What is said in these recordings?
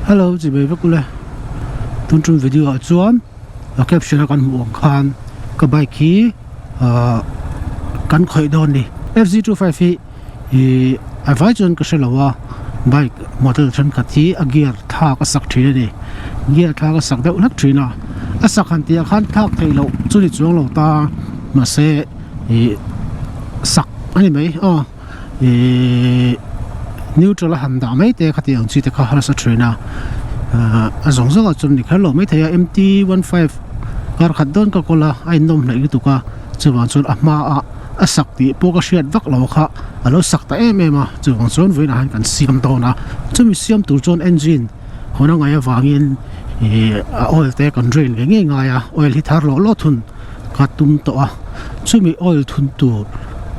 Hello chi bai vek ule tun tum video ah chuan a caption a kan hmuh ang khan ka bike hi ahh kan khawih dawn ni F Z 25 hi ih a vai chuan ka hre lo a bike model thenkhat hi a gear thlak a sak thin a ni gear thlak a sak deuh hlek thin a a sak han tih ah khan thlak theih loh chu ni chuang lo ta mahse ih sak a ni mai aw. Ihh neutral a han dah mai te kha tih ang chi te kha harsa thin a ahh a zawng zawng ah chuan ni kher lo maithei a M T 15 kar khat dawn ka kawl a a innawm hnaih lutuk a chuvang chuan a hma ah a sak tih pawh ka hriat vak lo kha a lo sak ta em em a chuvang chuan vawiinah hian kan siam dawn a chumi siam tur chuan engine hawn a ngaih avangin ihh a oil te kan drain ve ngei ngai a oil hi thar lawh lawh thun. ka tum tawh a chumi oil thun tur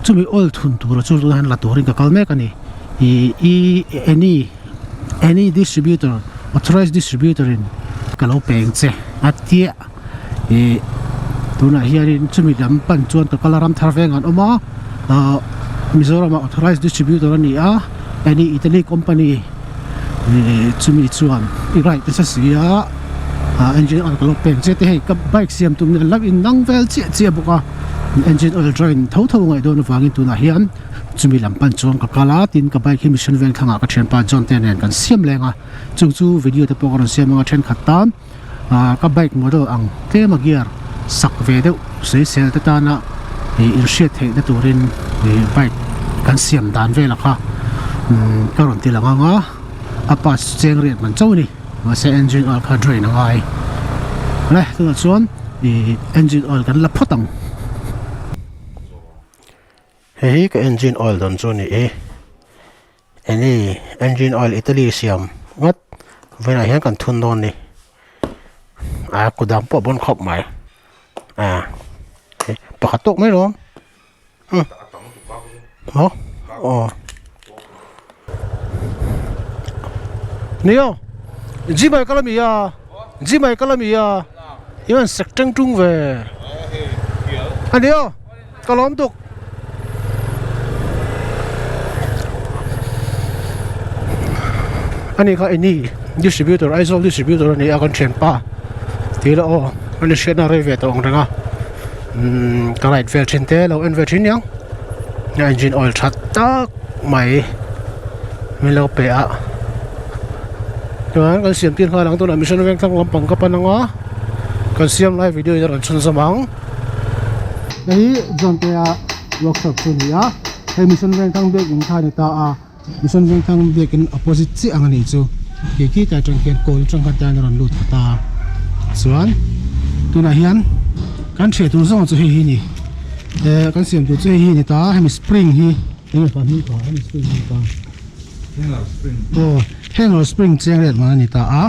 chumi oil thun tura chu tunah hian la turin ka kal mek a ni ih i any any distributor authorised distributor in ka lo peng che a tia ih tunah hianin chumi lam pan chuan ka kal a ram thar veng an awm a ah Mizoram ah authorised distributor a ni a any Italy company ih chumi chuan i right nasa si a. Ah engine oil ka lo pek che te hei ka bike siam tum nen lam in nang vel chiah chiah bawk a engine oil drain tho tho ngaih dawn avangin tunah hian chumi lam pan chuan ka kal a tin ka bike hi mission veng thlangah ka thianpa John te nen kan siam leng a chung chu video te pawh ka rawn siam anga thenkhat tan ah ka bike model ang tlem a gear sak ve deuh sawisel te tana ih inhriat theih na turin ih bike kan siam dan vel a kha umm ka rawn ti lang ang a a parts cheng riat man chauh a ni. Mahse engine oil kha drain a ngai le tunah chuan ih engine oil kan la phawt ang. Hei hi ka engine oil dawn chu a ni e eng nge engine oil Italy siam ngawt vawiinah hian kan thun dawn a ni a kut dang pawh a bawn khawp mai a pakhat tawk mai lawm. Maw aw Nio gym ah i kal ami a gym ah i kal ami a i rawn sek teng tung ve a nio ka lawm tuk ani kha ini distributor Aizawl distributor ani a kan thianpa tih la aw ani hriatna rei ve tawh ang reng a. Umm ka right vel thin te lo en ve thin niang engine oil tha tak mai min lo pe a chuan kan siam tir nghal ang tunah mission veng thlang lampang ka pan anga kan siam lai video in a rawn chhun zawm ang. Hei hi Johntea workshop chu a ni a hei mission veng thlang biak in kha a ni ta a mission veng thlang biak in opposite chiah ang a nih chu khi khi tlai atang khian kawl atang khan tlai an rawn lut ta a chuan tunah hian kan hriat tur zawng chu hei hi a ni eh kan siam tur chu hei hi a ni ta a hemi spring hi enge pa hming kha hemi spring hi a ni ta aw hanger spring cheng riat man a ni ta a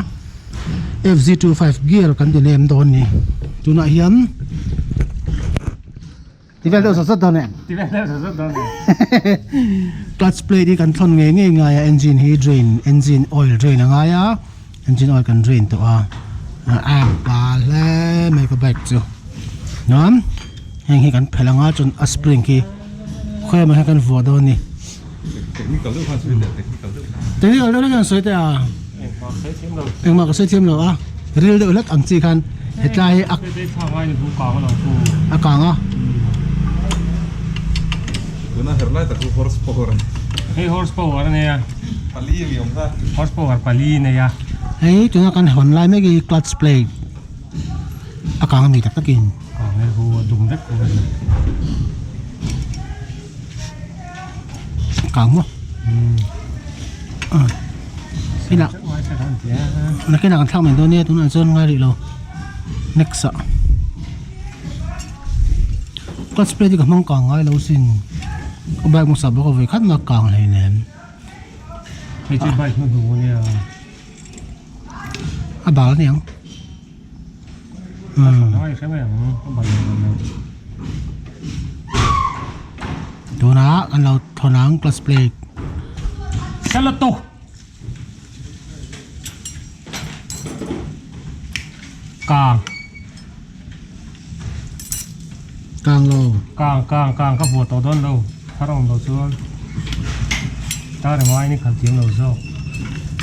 F Z 25 gear kan ti lem dawn a ni tunah hian. Ti vel deuh zawt zawt dawn em? Ti vel deuh zawt zawt dawn em? Clutch plate hi kan thawn ngei ngei ngai a, engine hi drain, engine oil drain a ngai a, engine oil kan drain tawh a, a pa hle mai ka bike chu. Chuan heng hi kan phelh anga chuan a spring khi khawi emaw hian kan vuah dawn a ni. Technical deuh khan sawi teh, technical deuh. Technical deuh khan sawi teh a. Engmah ka sawi thiam lo a, ril deuh hlek ang chi khan hetlai hi a a kang a. Tuna her lai tak chu horse power a ni. Hei horse power a nia. Pali a ni awm kha. Horse power pali a nei a. Hei tuna kan hawn lai mek hi clutch plate a kang a ni tak takin. Kang e hu a dum vek a ni. Kang maw? Ila nakin ah kan thlak mai dawn nia tunah chuan ngai rih lo next ah clutch plate hi ka hmang kang ngai lo sin ka bike hmasa bawk a vawi khat mah kang hlei nem hei chu bike hnuhnung ania a bal aniang. Tunah kan lo thawn ang clutch plate. Salato. Kang. Kang lo. Kang kang kang ka vuah tawh dawn lo. Thar awm lo chuan. Tar emaw aini khalh thiam lo zawk.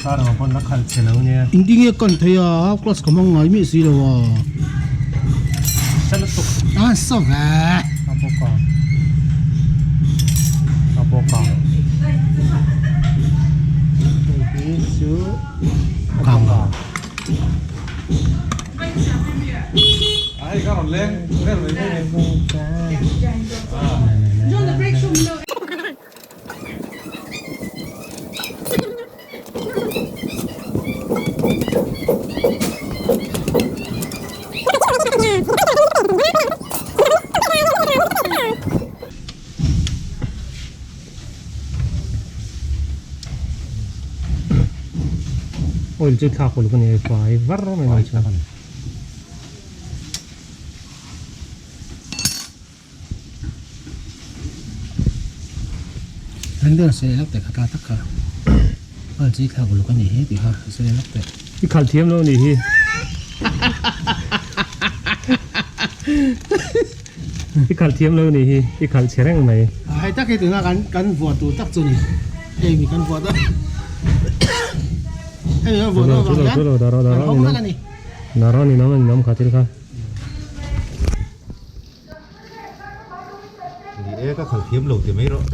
Car ang pawn la khalh che lo nia. Engtin nge kan thei a half clutch ka hmang ngai miah si lo a. Sa lutuk. A sa ve. A bawk a. A bawk a. Hei hi chu a bawk a. Oil chu thlak uluk a ni a fai var mai mai chuan. Rengdeuh se lak teh kha ta tak kha oil chu i thlak uluk a ni hi tih kha se lak teh. I khalh thiam lo a nih hi. I khalh thiam lo nih hi, i khalh chhe reng mai. Hei tak hi tuna kan kan vuah tur tak chu ni. Hei mi kan vuah dawn. Hei mi kan vuah dawn avang hian kan hawng vek a ni. Dara ni nam a ni nam kha thil kha. Ni e ka khalh thiam lo ti mai rawh.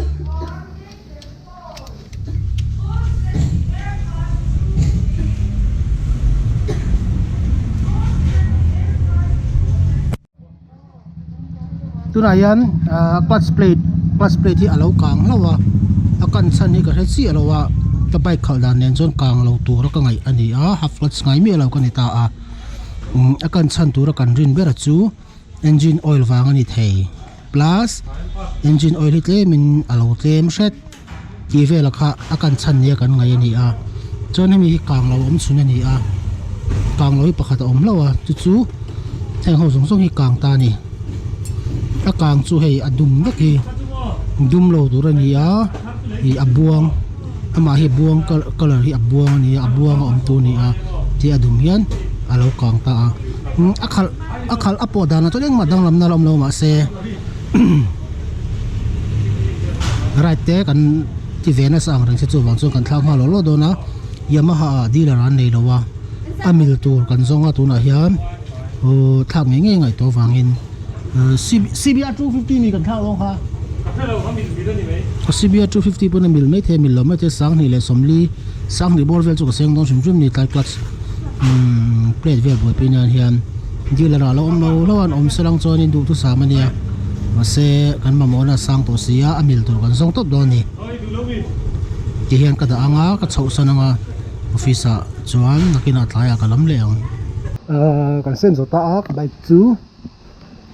Tunah hian ahh clutch plate clutch plate hi a lo kang hlauh a a kan chhan hi ka hre chiah lo a ka bike khalh dan nen chuan kang lo tura ka ngaih a ni a half clutch ngai miah lo ka ni ta a umm a kan chhan tura kan rin ber chu engine oil vang a ni thei plus engine oil hi tlemin a lo tlem hret tih vel kha a kan chhan nia kan ngaih a ni a chuan hemi hi kang lo awm chhun a ni a kang lo hi pakhat a awm hlauh a chu chu heng ho zawng zawng hi kang ta a ni a kang chu hei a dum vek hi dum lo tur a ni a ih a buang amah hi buang colour hi a buang a ni a a buang a awm tur a ni a tih a dum hian a lo kang ta a a khalh a khalh a pawh danah chuan engmah danglamna la awm lo mahse. Ride te kan ti ve nasa ang reng se chuvang chuan kan thlak nghal law law dawn a Yamaha ah dealer an nei lo a a mil tur kan zawng a tunah hian uhh thlak ngei ngei ngaihtuah vangin uhh CBR 250 mi kan thlak dawn kha CBR 250 pawn a mil maithei a mil lo maithei sanghnih leh sawmli sanghnih bawr vel chu ka seng dawn hrim hrim a ni tlai clutch umm plate vel buaipui nan hian dealer ah lo awm lo lo an awm se lang chuanin duhthusam a nia mahse kan mamawhna a sang tawh si a a mil tur kan zawng tawp dawn a ni ti hian ka dah ang a ka chhoh san ang a office ah chuan nakinah tlaiah ka lam leh ang. Ahh kan sen zawh ta a ka bike chu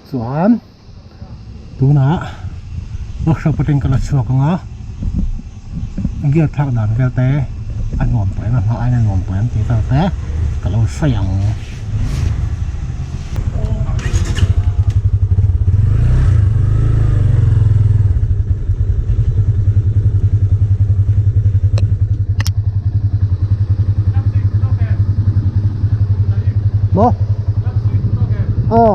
chuan tunah workshop atangin ka la chhuak ang a gear thlak dan vel te a nuam pawh em a hma aiin a nuam pawh em tih vel te ka lo sawi ang. Maw? Aw.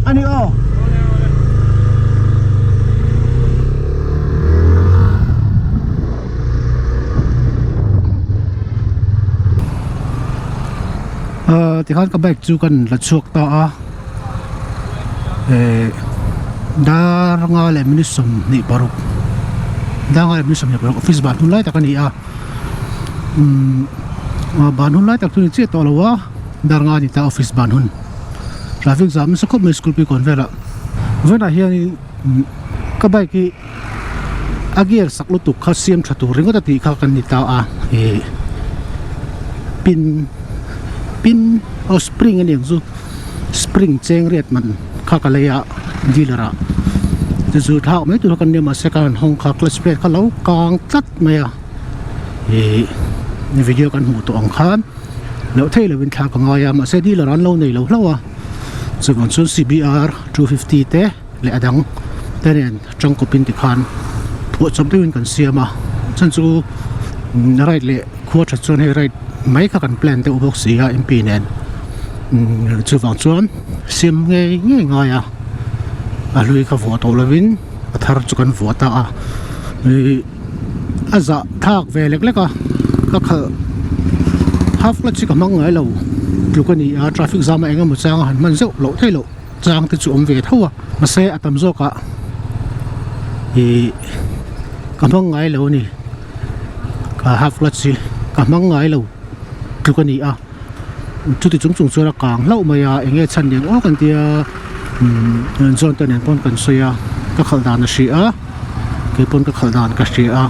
Ani aw. Ờ tikhan ka bike chu kan la chhuak ta a eh dar nga leh minute 26 dar nga leh minute 26 office ban hun lai tak a ni a. Umm ban hun lai tak chu ni chiah tawh lo a dar nga ni ta office ban hun traffic jam nasa khawp mai school pui kawn velah vawiinah hianin ka bike hi a gear sak lutuk kha siam tha tur ringawt a tih kha kan ni ta a ih pin pin aw spring a ni ang chu spring cheng riat man kha ka lei a dealer ah chu chu thlak mai tur kha kan nia mahse ka han hawng kha clutch plate kha lo kang tlat mai a ih video kan hmuh tawh ang khan loh theih lovin thla ka ngai a mahse dealer an lo nei lo hlauh a chuvang chuan C_B_R 250 te leh a dang te nen tangkawpin tikhan phuah chawp deuhin kan siam a chhan chu ride leh khua that chuan hei ride mai kha kan plan deuh bawk si a M_P nen chuvang chuan siam ngei ngei ngai a a hlui kha vuah tawh lovin. A thar chu kan vuah ta a ih a zah thlak ve lek lek a ka khalh half clutch hi ka hmang ngai lo tluk a ni a traffic jam a eng emaw chang a han hman zeuh loh theih loh chang te chu awm ve tho a mahse a tam zawk ah ih ka hmang ngai lo a ni ka half clutch hi ka hmang ngai lo tluk a ni a. Chuti chung chung chuan a kang hlauh mai a, eng nge chhan eng awk an tia umm John te nen pawn kan sawi a, ka khalh dan a hria a, kei pawn ka khalh dan ka hria a,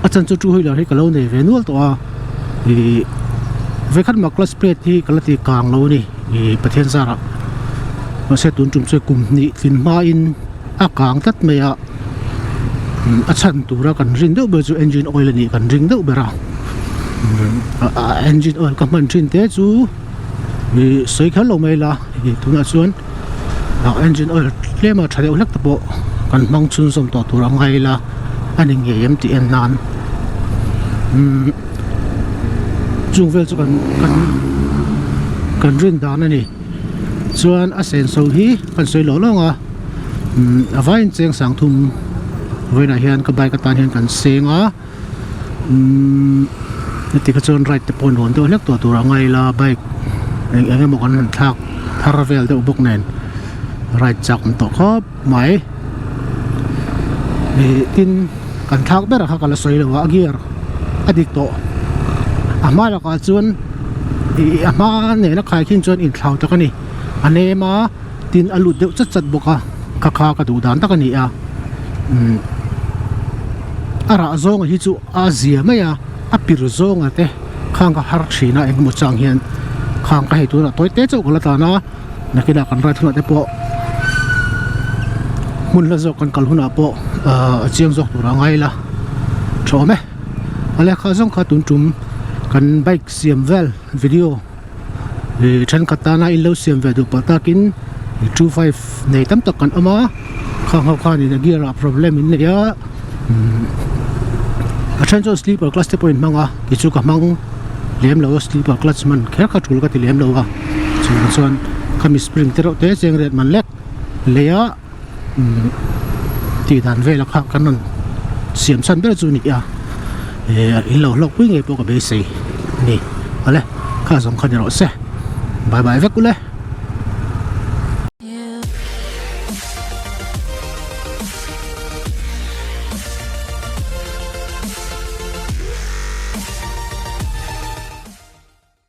a chan chu two wheeler hi ka lo nei ve nual tawh a, ih vekhat mah clutch plate hi ka la ti kang lo a ni ih Pathian zarah mahse tun tum chu kum hnih tlin hmain a kang tlat mai a. A chhan tura kan rin deuh ber chu engine oil a nih kan ring deuh ber a a engine oil ka hman thin te chu ih sawi kher lo mai ila ih tunah chuan engine oil tlem a tha deuh hlek te pawh kan hmang chhunzawm tawh tur a ngai ila a ni ngei em tih en nan umm chung vel chu kan kan kan rin dan a ni chuan a senso hi kan sawi lawng lawng a. Umm a vaiin cheng sang thum vawiinah hian ka bike atan hian kan seng a umm heti kha chuan ride te pawh nuam deuh hlek tawh tur a ngai ila bike eng eng emaw kan han thlak thar vel deuh bawk nen ride chak awm tawh khawp mai ih tin kan thlak ber kha ka la sawi lo a a gear a dik tawh a hma lakah chuan ih a hma nena khaikhin chuan inthlau tak a ni a nem a. Tin a lut deuh chat chat bawk a kha kha ka duh dan tak a ni a umm a rah zawnga hi chu a zia mai a a pir zawnga te khang ka har thin a engemaw chang hian khang ka hei tunah tawi te chauh ka la tan a nakinah kan ride hunah te pawh hmun hla zawk kan kal hunah pawh ahh a chiang zawk tur a ngai ila tha awm e a lehkha zawng kha tun tum kan bike siam vel video. Ih thenkhat tana in lo siam ve duh pah takin ih 25 nei tam tak kan awm a khang ho khanin a gear ah problem in nei a umm a then chuan sleeper clutch te pawh in hmang a kei chu ka hmang lem lo a sleeper clutch hman kher kha tul ka ti lem lo a chuvang chuan khami spring te reuh te cheng riat man lek lei a umm tih dan vel a kha kan rawn siam chhan ber chu a ni a eh in lo hlawk pui ngei pawh ka beisei a ni awle kha zawng kha ni rawh se bye bye vek ule.